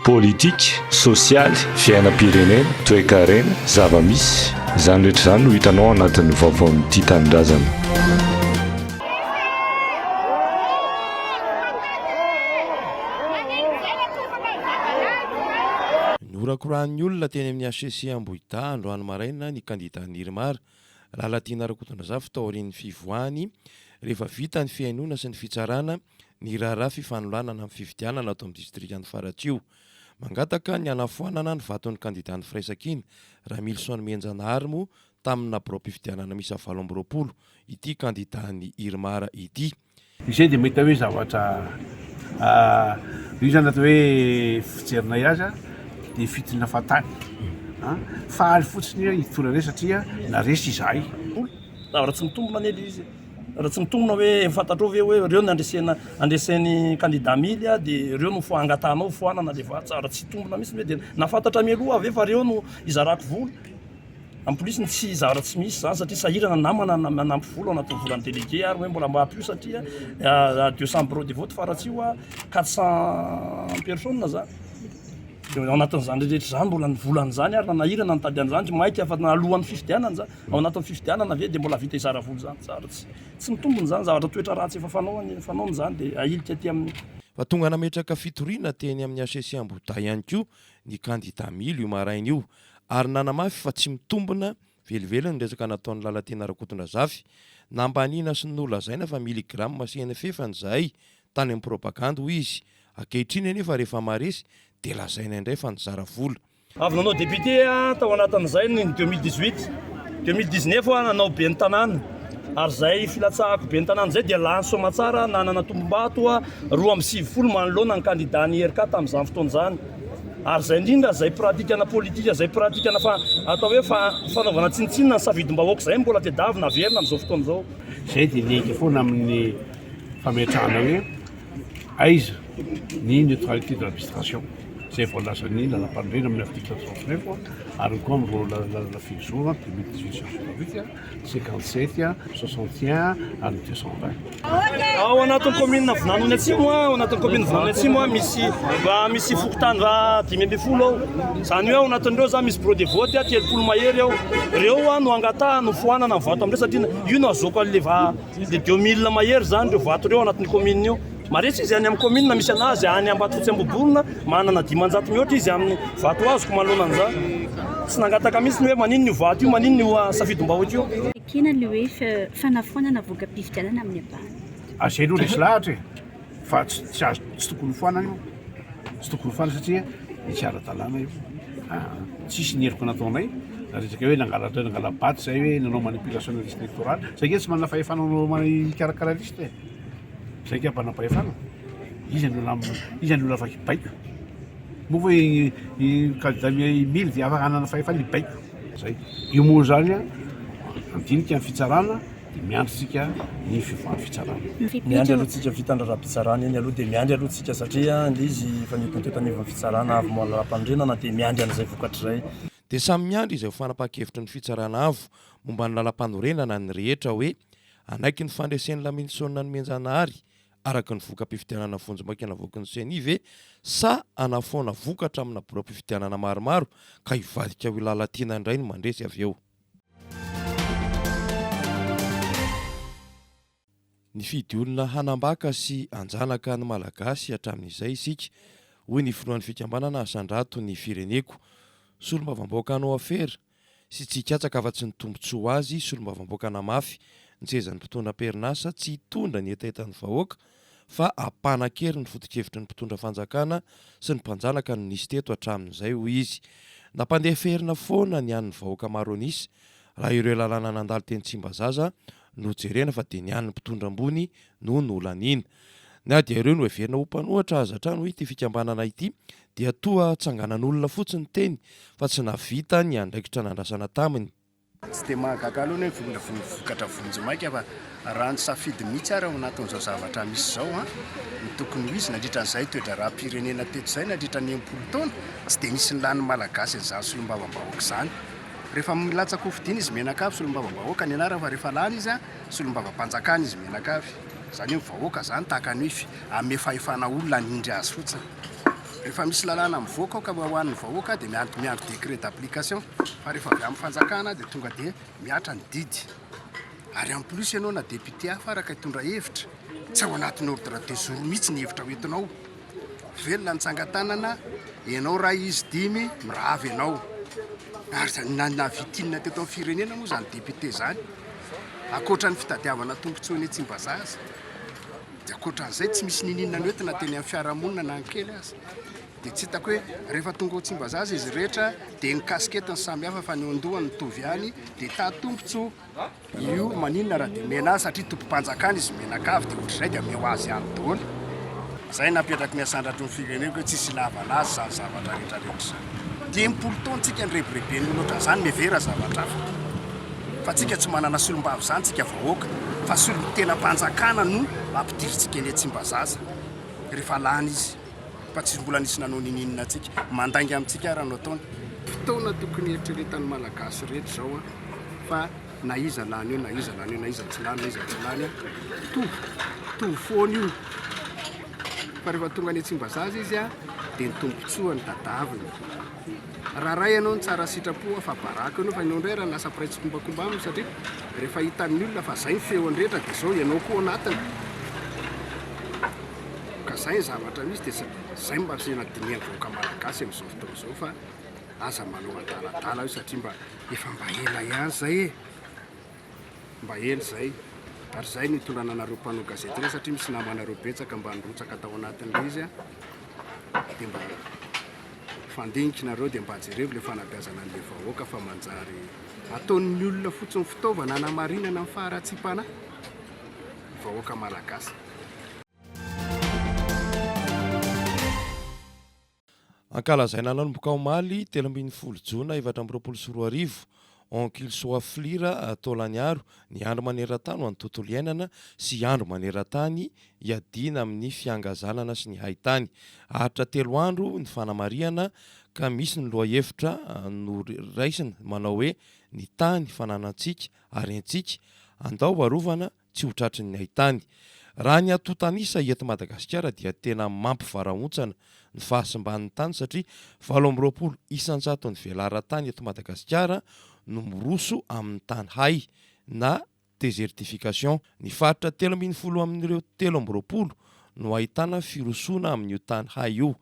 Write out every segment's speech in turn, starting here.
Politika, sosialy, fiainam-pirenena, toekarena, zava-misy, izany rehetra izany no hitanao ao anatin'ny vaovaon'ny Tia Tanindrazana. Nohorakorahan'ny olona teny amin'ny HCC Ambohidahy androany maraina ny kandidàn'ny Irmar, Lalatiana Rakotondrazafy taorian'ny fivoahany rehefa vita ny fihainoana sy ny fitsarana ny raharaha fifanolanana amin'ny fifidianana ato amin'ny distrikan'i Faratsiho. Mangataka ny hanafoanana ny vaton'ny kandidan'ny Firaisankina, Ramilison Mihenjanahary moa tamina biraom-pifidianana miisa 28 ity kandidan'ny Irmar ity. Izay dia mahita hoe zavatra io izany atao hoe fijerinay azy dia fitina fahatany an! Faly fotsiny hitondra anay satria naresy izahay. Zavatra tsy mitombina anie le izy e. Raha tsy mitombina hoe fantatrao ve hoe ireo no andresena andresen'ny candidat Mily a dia ireo no fo angatahanao foanana le vatsy raha tsy hitombina mihitsy ve dia na fantatra mialoha ve fa ireo no izarako vola en plus ny tsy zavatra tsy misy zany satria sahirana ny namana manampy vola ao anatin'ny volan'ny délégué ary hoe mbola mba ampio satria 200 bureau de vote faratsiho a 400 personnes zany dia ao anatin'izany rehetra izany mbola ny volan'izany ary nanahirana nitady an'izany maika fa na alohan'ny fifidianana zany Ao anatin'ny fifidianana ve dia mbola vita hizara vola izany? Tsara tsy tsy mitombina izany zavatra toetra ratsy efa fanao fanaony izany dia ahilika aty amin'ny. Fa tonga nametraka fitoriana teny amin'ny HCC Ambohidahy ihany koa ny kandida Milo io maraina io ary nanamafy fa tsy mitombina velively ny resaka nataon'i Lalatiana Rakotondrazafy. Nambaniana sy nolazaina fa miligrama sy eny-fefany izahay tany amin'ny propagandy hoy izy. Ankehitriny anefa rehefa maharesy dia lazaina indray fa nizara vola. Avy nanao député aho tao anatin'izay ny 2018, 2019 aho nanao ben'ny tanàna ary izay filatsahako ben'ny tanàna izay dia lany soamatsara nanana tombom-bato 92 manoloana ny kandida ny IRK tamin'izany fotoana izany ary izay indrindra izay pratikana politika izay pratikana fa atao hoe fa fanaovana tsinontsinona ny safidim-bahoaka izay mbola tedavina averina amin'izao fotoana izao. Izay dia niainga foana amin'ny fametrahana hoe aiza ny neutralité de l'administration izay voalazan'ny lalàmpanorenana amin'ny article 39 ary koa amin'ireo lalàna fehizoro 2018 57 61 ary 220. Ao anatin'ny commune Vinanony Atsimo, ao anatin'ny commune Vinanony Atsimo misy misy fokontany 15 ao. Izany hoe ao anatin'ireo zany misy bureau de vote 30 mahery ao. Ireo no angatahana ho foanana ny vato amin'ireo satria io no azahoako an'le va Le 2000 mahery zany ireo vato ireo anatin'ny commune io. Maresy izy any amin'ny commune misy anazy any Ambatofotsy Ambohiborona, manana 500 mihoatra izy amin'ny vato azoko manoloana an'izany. Tsy nangataka mihitsy ny hoe maninona io vato io, maninona io ah, safidim-bahoaka io. Ekena ny hoe fanafoanana voka-pifidianana amin'ny ampahany. Izay aloha resy lahatra e, fa tsy tsy azo tsy tokony ho foanana io, tsy tokony ho foanana satria tsy ara-dalàna io. Aa tsisy ny heloka nataonay na resaka hoe nangalatra nangala-bato zay hoe nanao manipulation na liste électorale, zay nge tsy manana fahefana hanao hikarakara liste e, zay nge mpanam-pahefana, iza no olona iza no olona afaka hibaiko, moa ve i i candidat Mily dia afaka hanana fahefana hibaiko? Zay, io moa zany an, handinika ny fitsarana. Dia miandry tsika ny fivoahan'ny fitsarana. Miandry aloha tsika vita ny raharaham-pitsarana eny aloha dia miandry aloha tsika satria ilay izy efa nentina teto anivon'ny fitsarana avy moa lalàmpanorenana dia miandry an'izay vokatra izay. Dia samy miandry izay ho fanapahan-kevitry ny fitsarana avo momba ny lalàmpanorenana ny rehetra hoe hanaiky ny fandresen'i Laminisaona Nomenjanahary araka ny voka-pifidianana vonjimaika navoaky ny Ceni ve sa hanafoana vokatra amina biraom-pifidianana maromaro ka hivadika ho i Lalatiana indray no mandresy avy eo. Nifidy olona hanambaka sy hanjanaka ny Malagasy hatramin'izay isika, hoy ny filohan'ny fikambanana Asandrato ny fireneko. Solombavambahoaka hanao afera sy tsy hikatsaka afa-tsy ny tombontsoa ho azy, solombavambahoaka hanamafy ny sezan'ny mpitondra am-perinasa tsy hitondra ny hetahetan'ny vahoaka fa hampanan-kery ny foto-kevitry ny mpitondra fanjakana sy ny mpanjanaka no nisy teto hatramin'izay, hoy izy. Nampandeferina foana ny an'ny vahoaka maro an'isa raha ireo lalàna nandalo teny Tsimbazaza no jerena fa dia ny an'ny mpitondra ambony no nolaniana. Na dia ireo noheverina ho mpanohatra aza hatrany, hoy ity fikambanana ity, dia toa tsanganan'olona fotsiny teny fa tsy nahavita ny andraikitra nandrasana taminy. Tsy dia mahagaga aloha ny hoe vola vokatra vonjimaika fa raha ny safidy mihitsy ary ao anatin'izao zavatra misy izao ny tokony ho izy nandritra an'izay toe-draharaham-pirenena teto izay nandritra ny 60 taona tsy dia nisy nilanin'ny Malagasy an'izany solombavambahoaka izany. Rehefa milatsa-kofidina izy mianakavy solombavambahoaka ny anarany fa rehefa lany izy solombavampanjakana izy mianakavy. Izany hoe ny vahoaka izany tahaka ny hoe hanome fahefana olona hanindry azy fotsiny. Rehefa misy lalàna mivoaka ao ka ho an'ny vahoaka dia miandry miandry décret d'application fa rehefa avy amin'ny fanjakana dia tonga dia mihatra ny didy. Ary en plus ianao na député hafa ara ka hitondra hevitra, tsy ao anatin'ny ordre de jour mihitsy ny hevitra hoentinao. Velona ny tsangan-tanana, ianao ray izy dimy, mirava ianao. Ary zany na nahavita inona teto amin'ny firenena moa izany député izany? Ankoatra ny fitadiavana tombontsoa eny Tsimbazaza. Dia ankoatran'izay tsy misy niniana noentina teny amin'ny fiarahamonina na ny kely aza. Dia tsy hitako hoe rehefa tonga ao Tsimbazaza izy rehetra dia ny casquette no samy hafa fa ny eo an-dohany mitovy ihany dia hitady tombontsoa. Io maninona raha dia omena azy satria tompom-panjakana izy mianakavy dia ohatr'izay dia omeo azy ihany daholo. Izay napetraky ny asandratry ny fireneko hoe tsisy ilavana azy izany zavatra rehetra rehetra izany. 50 taona tsika nirebireben'ny olona ohatran'izany mihevera zavatra hafa. Fa tsika tsy manana solombava izany tsika vahoaka fa solontenam-panjakana no ampidirintsika eny Tsimbazaza rehefa lany izy fa tsy mbola nisy nanao ninininona antsika. Mandainga amintsika ara no ataony. Fotoana tokony hieritreretan'ny Malagasy rehetra izao an, fa na iza lany eo na iza lany eo na iza tsy lany na iza tsy lany an, mitovy, mitovy foana io. Fa rehefa tonga any Tsimbazaza izy an, dia ny tombontsoa no tadaviny. Raha ray ianao no tsara sitrapo afa-baraka eo ianao fa ianao indray raha lasa mpiray tsikombakomba aminy satria rehefa hitan'ny olona fa zay ny feony rehetra dia zao ianao koa ao anatiny. Ka zay ny zavatra misy dia zay mba tena dinihan'ny vahoaka malagasy amin'izao fotoana izao fa aza manao adaladala io satria mba efa mba ela ihany zay e! Mba ela izay. Ary izay no itondrana anareo mpanao gazety ireo satria misy namanareo betsaka mba nirotsaka tao anatin'ilay izy dia mba fandiniky nareo dia mba jerevo ilay fanabeazana an'ilay vahoaka fa manjary ataon'ny olona fotsiny fitaovana hanamarinana ny faharatsiam-panahy ny vahoaka malagasy. Ankalazaina nanomboka omaly 13 jona 2024, Oncle Soafilira Taolagnaro, ny Andro maneran-tany ho an'ny tontolo iainana sy Andro maneran-tany hiadiana amin'ny fihangazanana sy ny haitany. Haharitra telo andro ny fanamarihana ka misy ny lohahevitra noraisina manao hoe Ny tany fananantsika, harentsika, andao arovana tsy ho tratry ny haitany. Raha ny antontan'isa eto Madagasikara dia tena mampivarahontsana ny fahasimban'ny tany satria 28 isan-jaton'ny velaran-tany eto Madagasikara no miroso amin'ny tany hay na désertification. Ny faritra 13 amin'ireo 23 no ahitana firosoana amin'io tany hay io.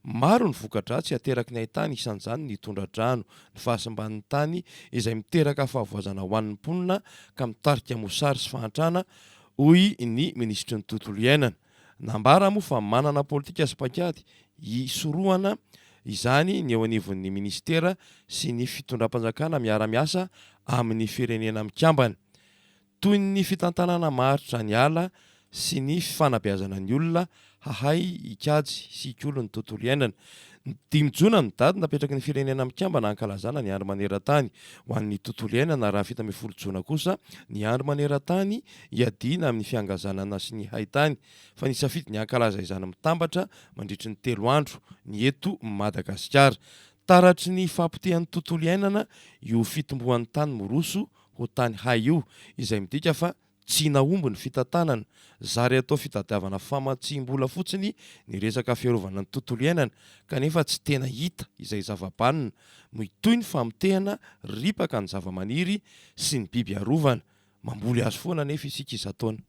Maro ny voka-dratsy ateraky ny haitany, isan'izany ny tondra-drano, ny fahasimban'ny tany izay miteraka fahavoazana ho an'ny mponina ka mitarika mosary sy fahantrana, hoy ny minisitry ny tontolo iainana. Nambara moa fa manana politika sy paikady hisorohana izany ny eo anivon'ny minisitera sy ny fitondram-panjakana miara-miasa amin'ny firenena mikambana. Toy ny fitantanana maharitra ny ala sy ny fanabeazana ny olona hahay hikajy sy hikolo ny tontolo iainana. Ny dimy jona no daty napetraky ny Firenena Mikambana hankalazana ny Andro maneran-tany ho an'ny tontolo iainana raha 17 jona kosa ny Andro maneran-tany hiadiana amin'ny fihangazanana sy ny haitany fa nisafidy ny hankalaza izany mitambatra mandritry ny telo andro ny eto Madagasikara. Taratry ny fahapotehan'ny tontolo iainana io fitomboan'ny tany miroso ho tany hay io, izay midika fa tsy nahomby ny fitantanana, zary atao fitadiavana famatsiam-bola fotsiny ny resaka fiarovana ny tontolo iainana, kanefa tsy tena hita izay zava-banona, mitohy ny famotehana ripaka ny zavamaniry sy ny biby arovana. Mamboly azy foana anefa isika isan-taona.